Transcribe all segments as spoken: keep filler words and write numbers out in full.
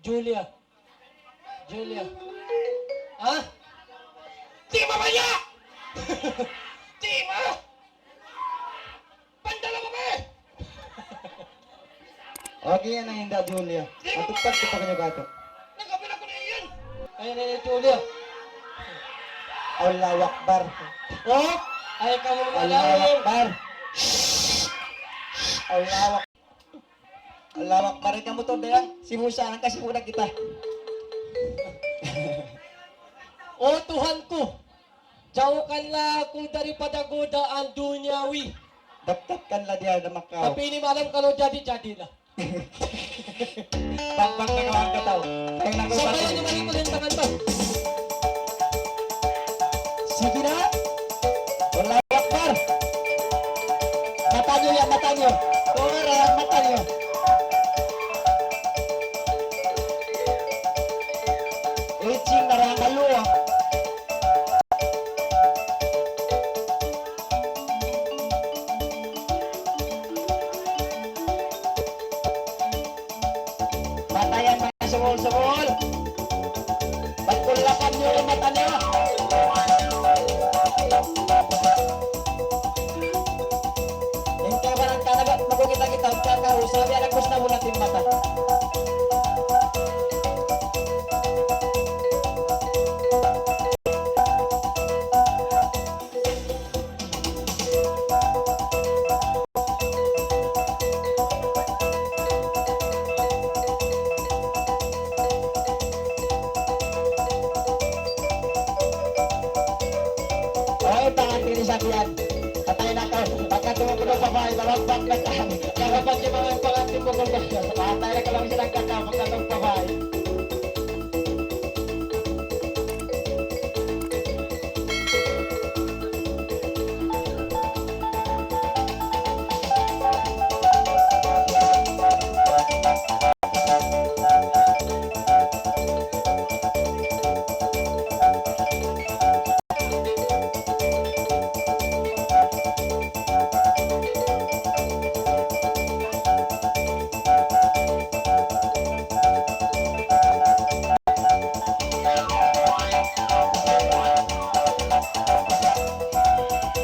Julia. Julia. Ha? Di' ba baya'? Di' ba? Pandala ba ba? Okay, yan ang hinda, Julia. Di' ba Matupad ka pa kanya gato. Nagkapila ko na yan. Ayan na yan, Julia. Allahu Akbar. Oh, ay ka mo Allahu malalim. Akbar. Allahu Akbar. Allahu Akbar, ikaw mo to, Dayang. Simusa, ang kasimulan kita. O Tuhan ku, jauhkanlah aku daripada godaan duniawi. Dekatkanlah dia sama kau. Tapi ini malam kalau jadi, jadilah. Bang, bang, tengok angkat tau. Tayo na ko, Sabayan bang. Niyu, mari ko rin tangan to. Sige na. Allahu Akbar. Mata niyu yan, mata niyu. Ora, mata niyu. Icing na rin ang maluwa. Mata yan, mga sungul-sungul. Pagkulapan niyu in mata niyu. In kabaran ka na ba, magkukita-kita, magkakausa, biya' nagpus na muna in mata. Oy, panganti ni Sabian. Patay na ka. Pagkatungkod ng babae, malampak na ka. Kaya pag yung mga panganti mo kung gusto, patay na ka lang silang kaka, pagkatong babae.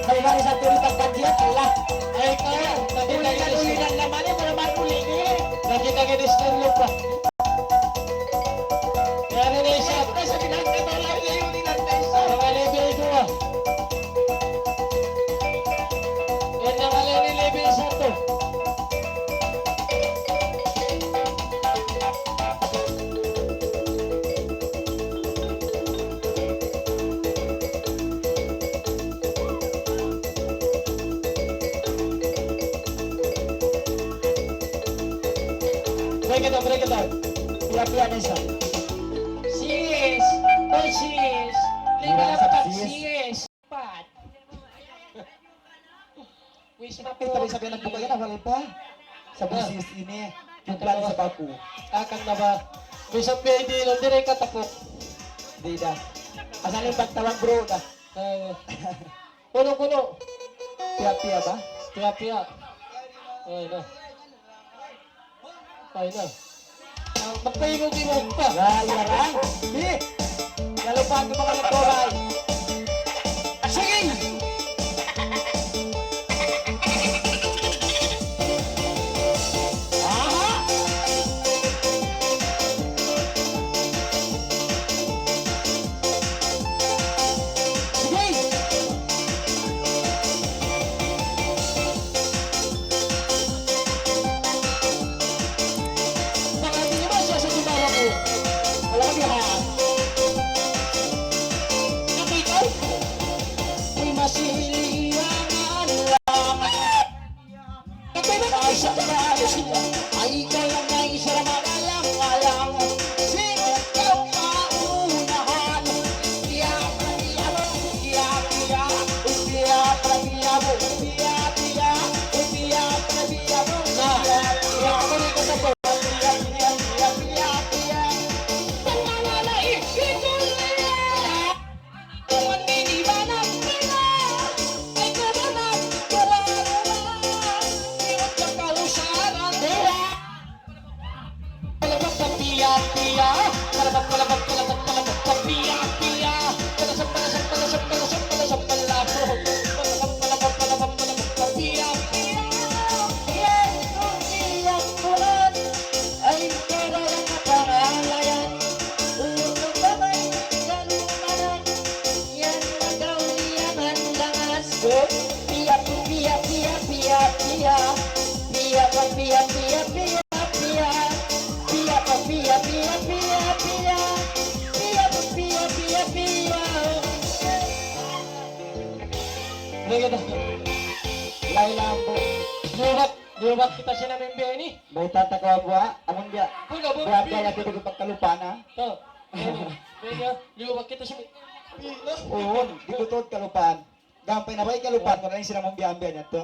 May mari sa turi pagkajiat, Allah. Ay, ikaw, nakita ka, ulinan naman eh, para maruling eh. Nakita ka, Mister Lupa. Kaya na na isa. Sa pinagkataw lang niya yung ilan na isa. Mga level two, ah. Yan ang alin ni level isa to. Break it up, break it up. Piya-piya na isa. Sis! Oh, sis! Lima lang pag sis. Pat. Wish mo Kita po. Rin sabihan ng buka yan, wala pa. Sa Ah. Busis ini, yung plan sa baku. Akan na ba? Bisa pwede lang, dire ka tapok. Di da. Asal yung pagtawag bro na. Ay. Kuno, kuno. Piya-piya ba? Piya-piya. Ay na. Ay na. Ah, magpaimog-imog pa. Ay, yaran. Di. Lalupahan ko mga nagkaway. Sige! Aha! Sige! Baka hindi naman siya sa gumala ko. Alam niya, ha? Piya, palabak, palabak, palabak, palabak, piya, piya. Palasap, palasap, palasap, palasap, palasap, palabak. Palasap, palabak, palabak, palabak, piya, piya. Yan, kung iyang buhat, ay kararang pangalayan. Unu pa man kalumanan, yan nagkauliyaman langas. Piya, piya, piya, piya, piya. Piya pa, piya, piya, piya, piya. Piya pa, piya, piya, piya, piya. Piya pa, piya, piya, piya. Lain lambu. Liyubat, liyubat kita sin amu in biya' ini. Bayta' ta kaw buha, amun biya'. Buha, buha, biya', biya'. Biya' kita pagkalupa na. To. Biya', biya', liyubat kita sin biya'. Oo, di' ko tuud kalupahan. Gampay na ba in kalupahan ku na in sila mong biya'-biya' niya to?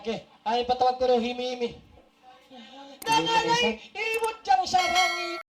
Okay. Ay, patawag ku daw himi-himi. Nanganay, imut kang sara.